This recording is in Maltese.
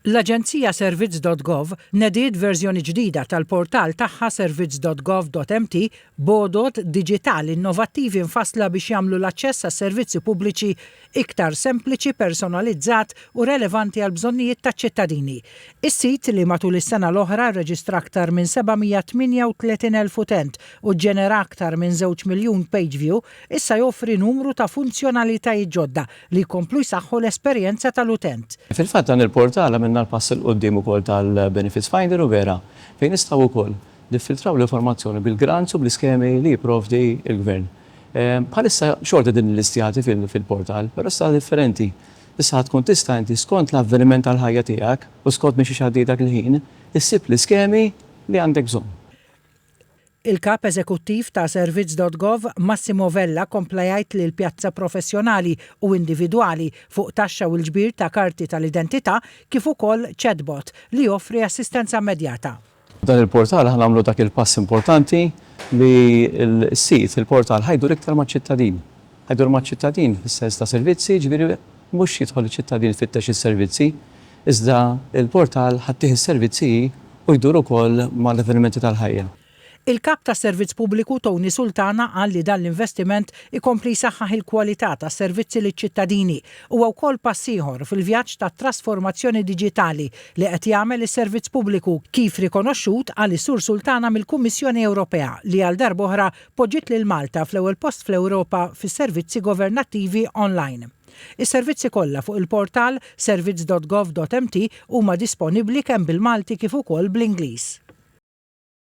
L-aġenzija Servizz.gov nediet verżjoni ġdida tal-portal tagħha servizz.gov.mt b'għodod diġitali innovattivi mfassla biex jagħmlu l-aċċess għas-servizzi pubbliċi iktar sempliċi, personalizzat u relevanti għall-bżonnijiet taċ-ċittadini. Is-sit, li matul is-sena l-oħra rreġistra aktar minn 738,000 utent u ġġenera aktar minn żewġ miljun page view, issa joffri numru ta' funzjonalitajiet ġodda li jkomplu jsaħħu l-esperjenza tal-utent. Fil-fatt dan il-portal għamilna l-pass 'il quddiem ukoll tal-Benefits Finder u vera fejn nistgħu wkoll niffiltraw l-informazzjoni bil-grants u bl-iskemi li jipprovdi l-Gvern. Bħalissa xorta din illistjati fil-portal, però issa differenti. Issa ħa tkun tista' inti skont l-avveniment tal-ħajja tiegħek u skont minn xiex għaddej dak il-ħin, issib l-iskemi li għandek bżonn. Il-Kap Eżekuttiv ta' Servizz.gov, Massimo Vella kompla jgħid li l-pjazza professjonali u individwali fuq taxxa u l-ġbir ta' karti tal-identità kif ukoll chatbot li joffri assistenza immedjata. B'dan il-portal ħa nagħmlu dak il-pass importanti li s-sit, il-portal ħa jdur iktar maċ-ċittadin. Ħa jdur maċ-ċittadin fis-sens ta' servizzi, jiġifieri mhux jidħol iċ-ċittadin ifittex is-servizzi, iżda l-portal ħa ttih is-servizzi hi u jdur ukoll mal-avvenimenti tal-ħajja. Il-Kap tas-Servizz Pubbliku Tony Sultana qal li dan l-investiment ikompli jsaħħaħ il-kwalità tas-servizzi liċ-ċittadini. Huwa wkoll pass ieħor fil-vjaġġ ta' trasformazzjoni diġitali li qed jagħmel is-Servizz Pubbliku, kif rikonoxxut, qal is-Sur Sultana mill-Kummissjoni Ewropea li għal darb'oħra poġġiet lil Malta fl-ewwel post fl-Ewropa fis-servizzi governattivi online. Is-servizzi kollha fuq il-portal servizz.gov.mt huma disponibbli kemm bil-Malti kif ukoll bl-Ingliż.